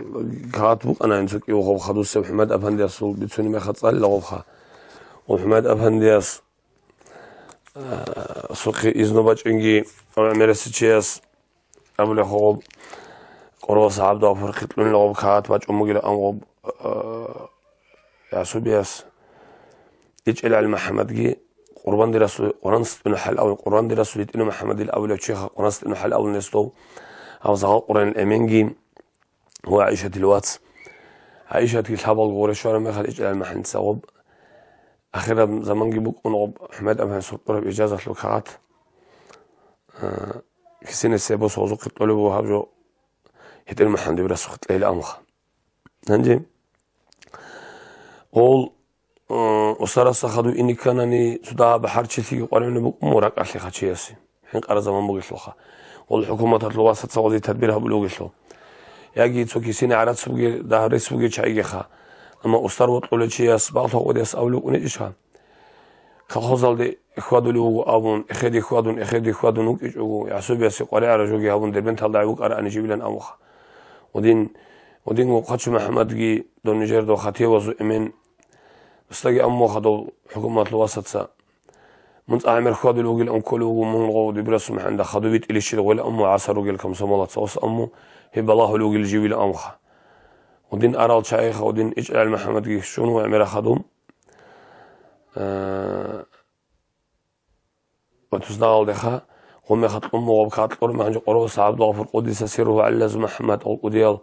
кагът букӀана инсукӀив гъоб хадусеб ХӀумайд-апандиясул бицунеб мехалъ цӀалила гъобха. Ва ХӀумайд-апандияс Э, сухъе изну бачӀинги, гӀемерисев чияс абулеб гъоб, къоролъа гӀабдул гъапурихъе кьунила гъоб кагъат бачӀун бугилан гъоб, э, Ясубияс. ИчӀел ГӀали МухӀаммадги Къурбанди Расул, Къуран стӀуну хӀал абун, Къурбанди Расул итӀину МухӀаммадил абулев чиха, Къуран стӀуну хӀал абун гьесдов, гьав Загъал Къуръанил эменги ва ГӀайшатил вац. ГӀайшатги лъабалго гъоре щвараб мехалъ ИчӀел ГӀали МухӀаммадица гъоб, ахираб заманги букӀун гъоб, ХӀумайд абхӀан сордораб ижазалъул кагъат, а, кисинесе босо гъозухъе кьолеб буго гьаб жо итӀину МухӀаммадил Расулхъе кьейилан абунха. Гьанже гъол, э, устарасда хадув ине кканани, цо дагьаб гьарчилъиги къваригӀунеб букӀун ракӀалъе хъачиясе. ХӀинкъараб заман бугелъулха. Гъол хӀукуматалъул васаца гъозе тадбир гьабулев вугелъул. Яги цо кисине гӀарац бугел, дагьаб рес бугел чагӀигиха. Амма устар вокьулев чияс, багълъа къодияс абулев вукӀунечӀищха? Колхозалде хьвадулев вуго абун, эхеде хьвадун, эхеде хьвадун вукӀичӀого, Ясубиясе къваригӀараб жоги гьабун, Дербенталда вукӀараани живилан абуха. Гъодин, гъодинго Хъачу МухӀаммадги дов нижер дов хатиявазул эмен. Устаги аммуха дов хӀукуматалъул васаца. Мун цӀа гӀемер хьвадулев вугилан кколев вуго мун гъов дибирасул мухӀанда хадув витӀилищил гъвелан амму гӀасар ругел комсомолаца ос амму, гьеб балагьулев вугил живилан абуха. Гъодин арал чагӀиха, гъодин ИчӀел ГӀали МухӀаммадги щун ва гӀемера хадуб. Э, ва туснагъалдеха, гъумеха кьун мугъаб кагъат кьураб гьанже къоролъа гӀабдул гъапур къуддиса сирругьу гӀалилазул МухӀаммад алкӀудиял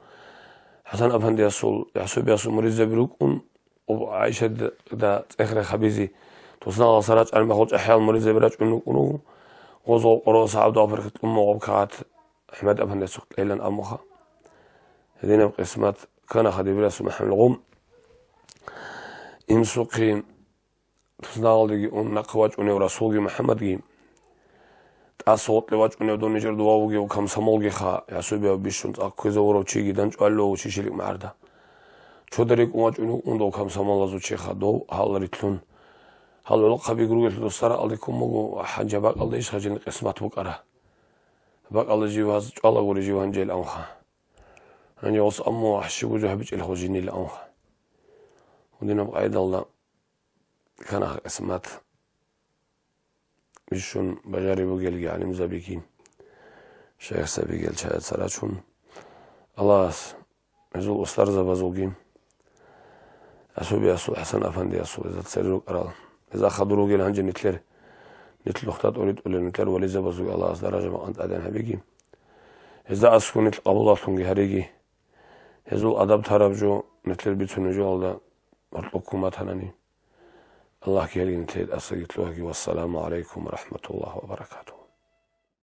ХӀасан афандиясул, Ясубиясул муридзаби рукӀун, ГӀайшатда цӀех-рех гьабизе, туснагъалдаса рачӀараб мехалъ чӀахӀиял муридзаби рачӀун рукӀун руго, гъозго къоролъа гӀабдул гъапурихъе кьун мугъаб кагъат ХӀумайд афандиясухъе кьейилан абунха. Гьединаб къисмат кканаха дибирасул МухӀаммадил гъум. Инсухъе туснагъалдеги ун нахъе вачӀунев Расулги МухӀаммадги, тӀаса гъоркье вачӀунев дов нижер дов вав вугев комсомолгиха, Ясубияв бищун цӀакъ кквезе ворав чиги данчӀвалев вуго Чечилик магӀарда. Чода рикӀкӀун вачӀунев вукӀун дов комсомолазул чиха, дов гьал рилълъун. Гьал гӀолохъаби гургелъул досара алде ккун буго, гьанже бакӀалда иш гьажин къисмат букӀара. БакӀалда жив гьаз чӀвалагури жив гьанжел анха. Гьанже гъос амму вахӀши бужу гьабичӀел хожинил анха. Гьудинаб къайдалда ккана къисмат бищун бажариб бугелги гӀалимзабиги, шайихзабигел чаяца рачун, Аллагьас гьезул устарзабазулги, асуби асул ХӀасан афандиясул гьезда цере рукӀарал, гьезда хадур ругел гьанже нилъер, нилъ нухда тӀоритӀулел нилъер вализабазулги Аллагьас даража макъан тӀадегӀан гьабиги. Гьезда аскӀун нилъ къабулалъунги гьариги. Гьезул адаб тараб жо нилъер бицунеб жоялда гьоркьоб ккун батанани, Аллагьги гьелин тед асаги лъугьаги. Вассаламу гӀалайкум ва рахӀматуллагьи ва баракатугь.